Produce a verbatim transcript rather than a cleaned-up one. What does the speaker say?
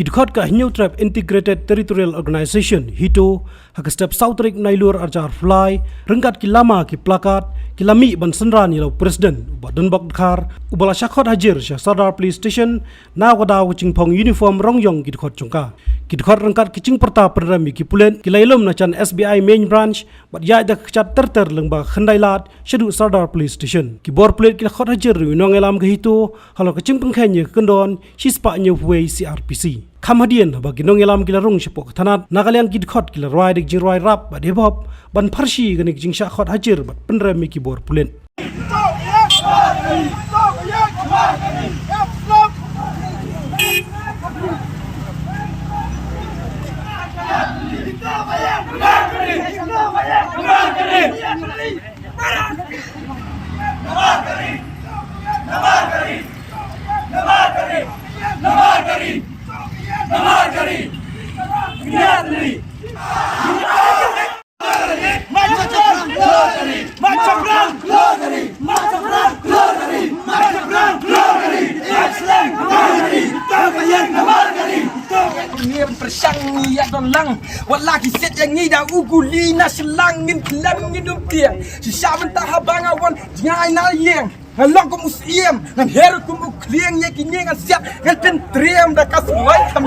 Ki dkhot ka Hynñiewtrep Integrated Territorial Organization, HITO, ha ka step saw tarik Nailur arhajar arphew lai, ryngkat ki lama ki plakat, ki la mih ban synran ïa la u President u Bah Donbok Dkhar, uba la shah khot hajir sha Sardar Police Station, na ka daw ka jingphong uniform rong ïong ki dkhot jong ka. Ki dkhot ryngkat ki jingpyrta pynrem ïa ki pulit, ki la ïalum na jan S B I Main Branch, bad ïaid da ka kjat ter ter lyngba ka khyndai lad, shaduh Sardar Police Station. Ki bor pulit ki la khot hajir ïa u nongïalam ka HITO, halor ka jingpynkheiñ ïa ka kyndon, shispah hynñiewphew wei C R P C. Kham hadien, haba ki nongïalam ki la rung shapoh ka thanat, na ka liang ki dkhot ki la rwai da ka jingrwai rap bad hip hop, ban pharshi ïa kane ka jingshah khot hajir bad pynrem ïa ki bor pulit. Ngi pyrshang ngi ïa don lang, wat la ki set ïa ngi da u kuli na shlang, ngin khlem ngin ym tieng. Shisha mynta haba nga wan jngai na ïing, nga long kum u siem, ngan her kum u khlieng, ïa kine ngan siat, ngan pyntriem da ka sngewlem kham.